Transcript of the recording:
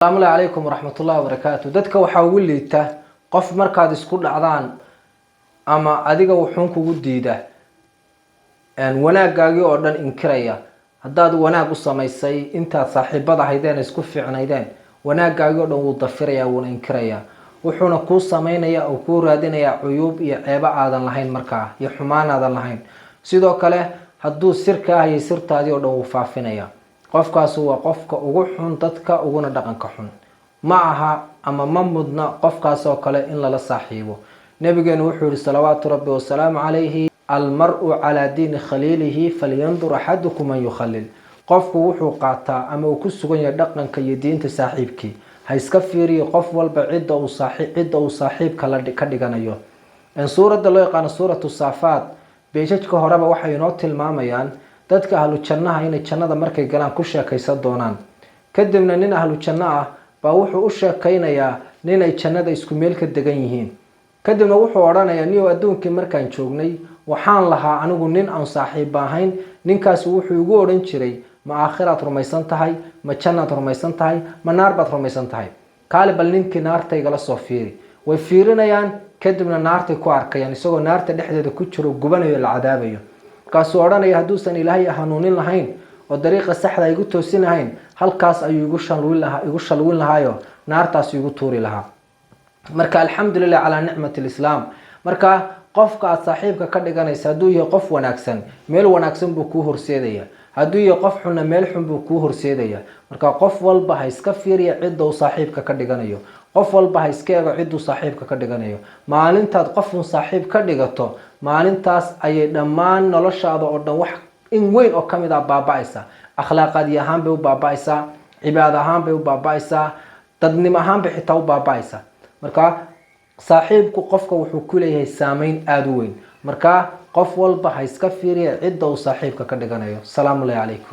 Asalaamu calaykum waraxmatullahi wabarakaatu. Dadka waxaa ugu liita qof markaad isku dhacdaan ama adiga wuxuun kugu diida, wanaagaagii oo dhan inkiraya. Haddaad wanaag u samaysay intaad saaxiibada ahaydeen, isku fiicnaydeen, wanaagaagii oo dhan wuu dafirayaa, wuuna inkirayaa, wuxuuna kuu samaynayaa oo kuu raadinayaa cuyuub iyo ceebo aadan lahayn markaa iyo xumaan aadan lahayn. Sidoo kale, hadduu sir kaa hayay, sirtaadii oo dhan wuu faafinaya. Qofkaasu waa qofka ugu xun dadka, uguna dhaqanka xun. Ma aha ama ma mudna qofkaas oo kale in lala saaxiibo. Nabigeenu wuxuu yihi, salawaatu rabbi wasalaamu calayhi: "Almar-u calaa diini khaliilihi, falyandur axadukum man yukhalil." Qofku wuxuu qaataa ama uu ku sugan yahay dhaqanka iyo diinta saaxiibkii. Ha iska fiiriyo qof walba cidda uu saaxiibka la ka dhiganayo. Suuradda loo yaqaano Suuratu Saafaat, beeshajka horeba waxay inoo tilmaamayaan dadka ahlu jannaha inay jannada markay galaan ku sheekaysan doonaan. Kadibna nin ahlu janno ah baa wuxuu u sheekaynayaa ninay jannada isku meel ka degan yihiin. Kadibna wuxuu odhanayaa: "Niyow, adduunkii markaan joognay waxaan lahaa anigu nin aan saaxiibba ahayn. Ninkaasi wuxuu igu odhan jiray: Ma aakhiraad rumaysan tahay? Ma jannaad rumaysan tahay? Ma naar baad rumaysan tahay? Kaali bal ninkii naarta igala soo fiiri." Way fiirinayaan, kadibna naartay ku arkayaan isagoo naarta dhexdeeda ku jiro, gubanayo, la cadaabayo. Markaasuu odhanaya: "Hadduusan Ilaahay hanuunin lahayn oo dariiqa saxda igu toosin lahayn, halkaas ayuu igu shalwin lahaa, igu shalwin lahaayo naartaas igu tuuri lahaa." Marka alxamdulilah calaa nicmati lislaam. Marka qofka aad saaxiibka ka dhiganaysa hadduu yahay qof wanaagsan, meel wanaagsan buu kuu horseedaya. Hadduu yahay qof xunna, meel xun buu kuu horseedaya. Marka qof walba ha iska fiiriya cidda uu saaxiibka ka dhiganayo. Qof walba ha iska ego cidduu saaxiibka ka dhiganayo. Maalintaad qofun saaxiib ka dhigato, maalintaas ayay dhammaan noloshaada oo dhan wax in weyn oo kamid ah baaba-aysa. Akhlaaqaadi ahaan bay u baaba-aysaa, cibaado ahaan bay u baaba-aysaa, dadnimo ahaan bay xitaa u baaba-aysaa. Marka saaxiibku qofka wuxuu ku leeyahay saameyn aada u weyn. Marka qof walba ha iska fiiriya cidda uu saaxiibka ka dhiganayo. Salaamu llahi calaykum.